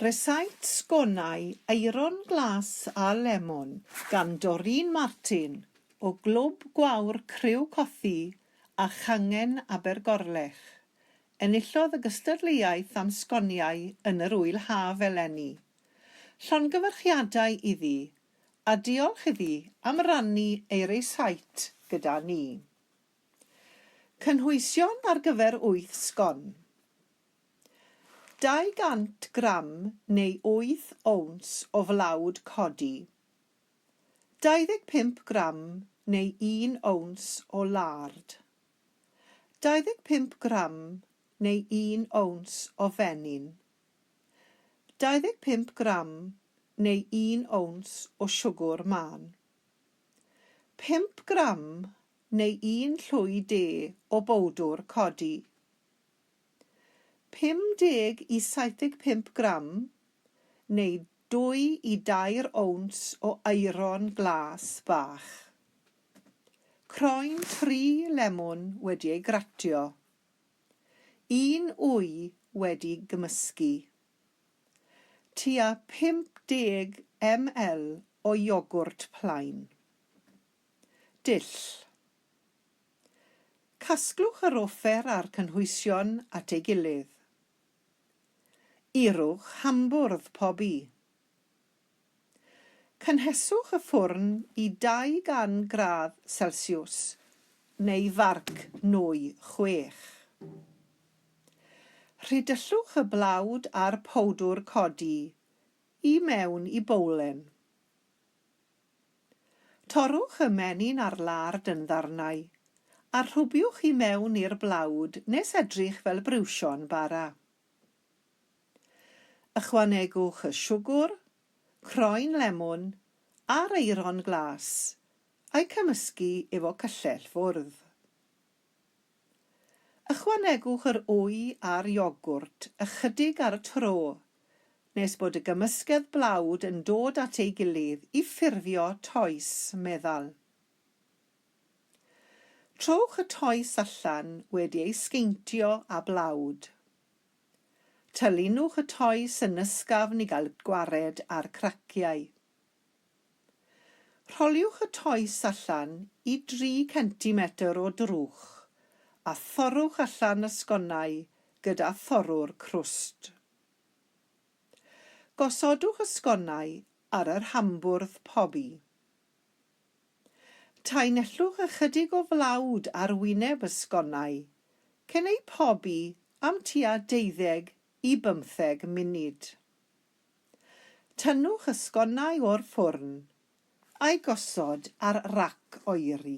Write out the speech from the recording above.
Rysáit sgonau Aeron Glas a Lemwn gan Doreen Martin o Glwb Gwawr Criw Cothi a Changen Abergorlech. Enillodd y gystadleuaeth am sgoniau yn yr Ŵyl Haf eleni. Llongyfarchiadau iddi, a diolch iddi am rannu ei rysáit gyda ni. Cynhwysion ar gyfer wyth sgon. 200 gram neu 8 owns o flawd codi. 25 gram neu 1 owns o lard. 25 gram neu 1 owns o fenyn. 25 gram neu 1 owns o siwgr mân. 5 gram neu un llwy de o bowdwr codi. 50 i 75 gram, neu dwy i dair owns o aeron glas bach. Croen tri lemwn wedi ei gratio. Un wy wedi gymysgu. Tua 50 ml o iogwrt plaen. Dull. Casglwch yr offer a'r cynhwysion at ei gilydd. Irwch hambwrdd pobi. Cynheswch y ffwrn i 200 gradd Celsiws neu farc nwy chwech. Rhidyllwch y blawd a'r powdwr codi i mewn i bowlen. Torrwch y menyn a'r lard yn ddarnau, a rhwbiwch i mewn i'r blawd nes edrych fel briwsion bara. Ychwanegwch y siwgwr, croen lemwn a'r aeron glas, a'u cymysgu efo cyllell fwrdd. Ychwanegwch yr wy a'r iogwrt ychydig ar y tro, nes bod y gymysgedd blawd yn dod at ei gilydd i ffurfio toes meddal. Trowch y toes allan wedi ei sgeintio â blawd. Tylunwch y toes yn ysgafn i gael gwared â'r craciau. Rholiwch y toes allan i dri centimetr o drwch a thorrwch allan y sgonau gyda thorrwr crwst. Gosodwch y sgonau ar yr hambwrdd pobi. Taenellwch ychydig o flawd ar wyneb y sgonau cyn eu pobi am tua deuddeg i bymtheg munud. Tynnwch y sgonau o'r ffwrn a'u gosod ar rac oeri.